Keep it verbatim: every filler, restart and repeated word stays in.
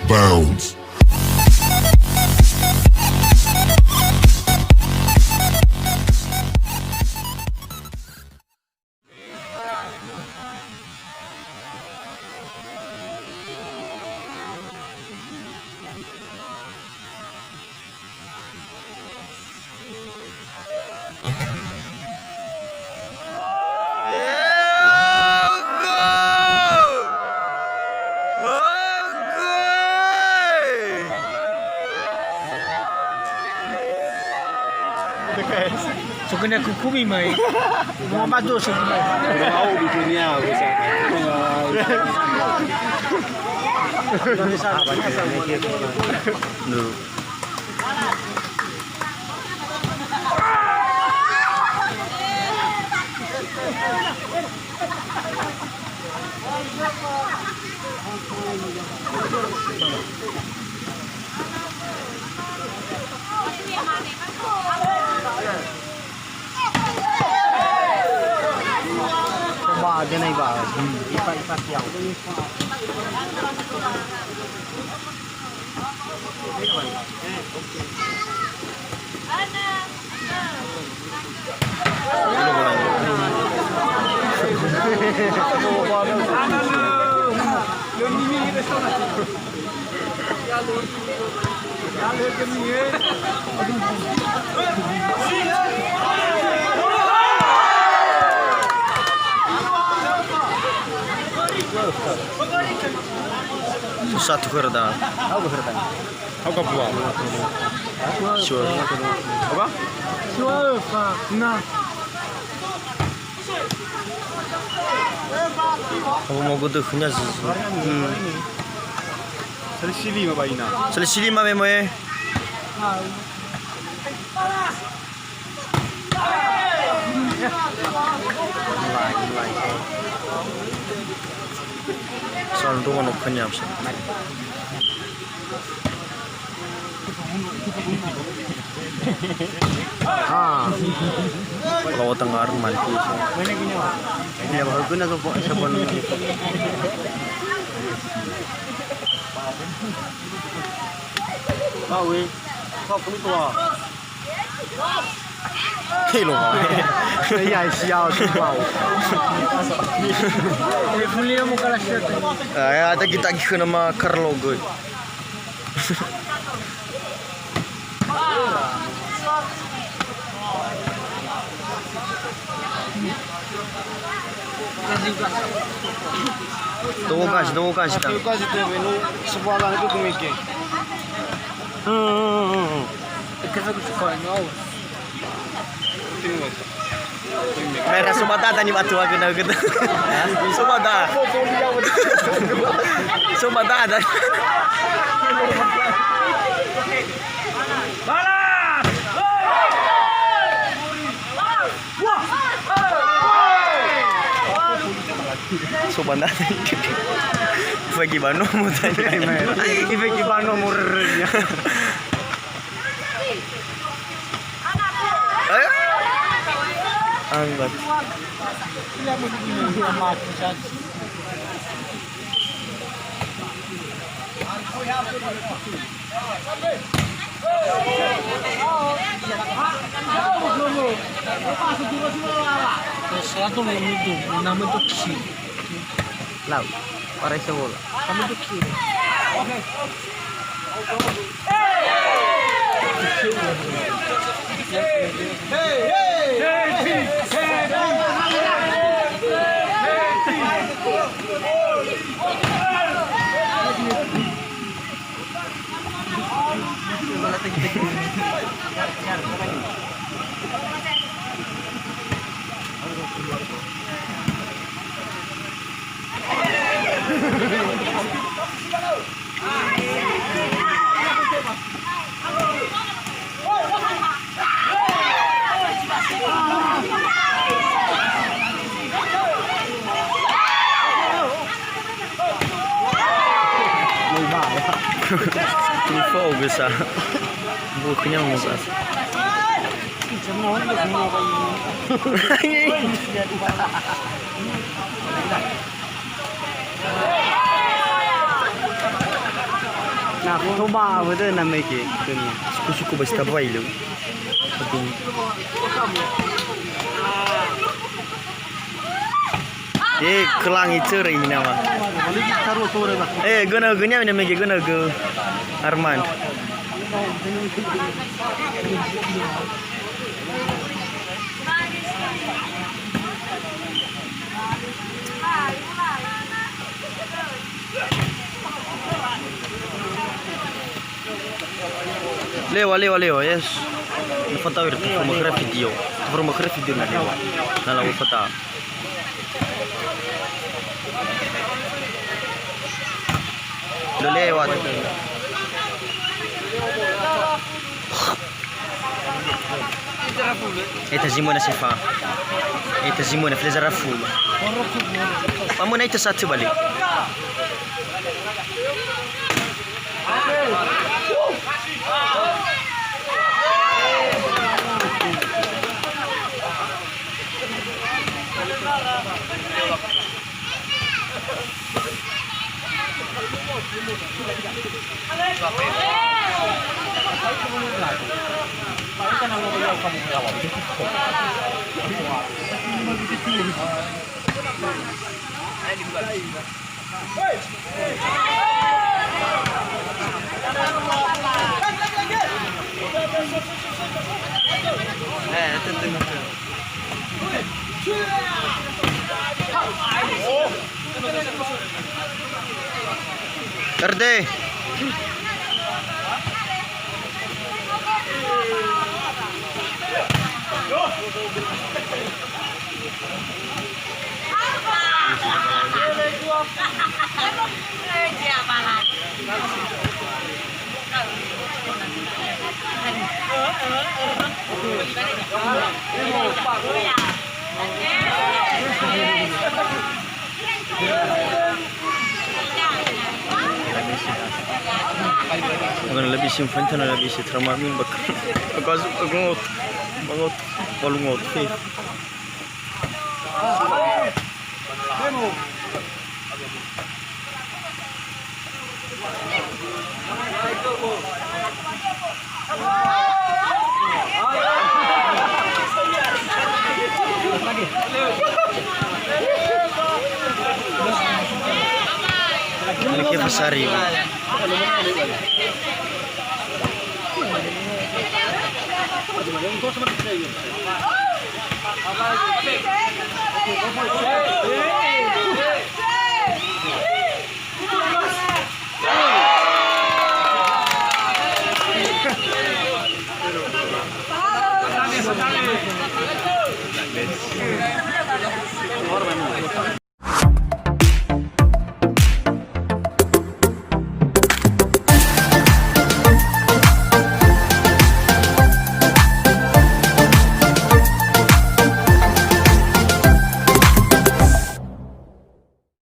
Bounce. Sogene kukumi mai. Rumah Bado sogene. Rumah Abu dunia, bisa. Duh. Coba aja naik, Bang. Hmm, ipa-ipa siang. Susah tuh, Herda. Aku Herda. Aku Papua. Sure. Apa? Sure, Pak. Nah. Apa mau gue tuh, nya sih? Hmm. Selisih lima, Pak Ina. Selisih lima memang, eh. Soal rumah no kenyap sih. Ah. Kalau tengah rumah itu sih. Ya, baru kena sopo, sopo. Pak, weh. Pak, kami tua. Hei, lo. Iya, sial, sumpah. Eh, ada kita ke nama Carlo, gue. Dowo gas, dowo gas, ta. Dowo gas itu, ini sebuah langit itu, Mike. Hmm, hmm, hmm, hmm. Mera soba dada ni batu aku na gitu. Soba da. Soba dada. Soba dada. Bagi bano mau tanya. Bagi bano mau rerenya. Ayo. Angkat. Seratus lima puluh, enam puluh kilo. Lau, ora iso wolo. Kami dukir. Lupa, ya. Lupa, bisa. Bukunya mau bahas. Na toba wede na mege. Suku-suku basta bailo. Aduh. Eh, kelangi cere ini nama. Eh, guna guna ini mege guna ge Arman. Lewa, lewa, lewa, yes. Fata wir, fotografi video. Fotografi video na lewa. Na lawa fata. Udah lewat. Eta zimona sefa. Eta zimona fle zarafu. Mamona ita satu balik. R D. Akan lebih simpan, lebih sitra mamin bak-, bagus, bagus, bagus, balungot. Ini ke pasari.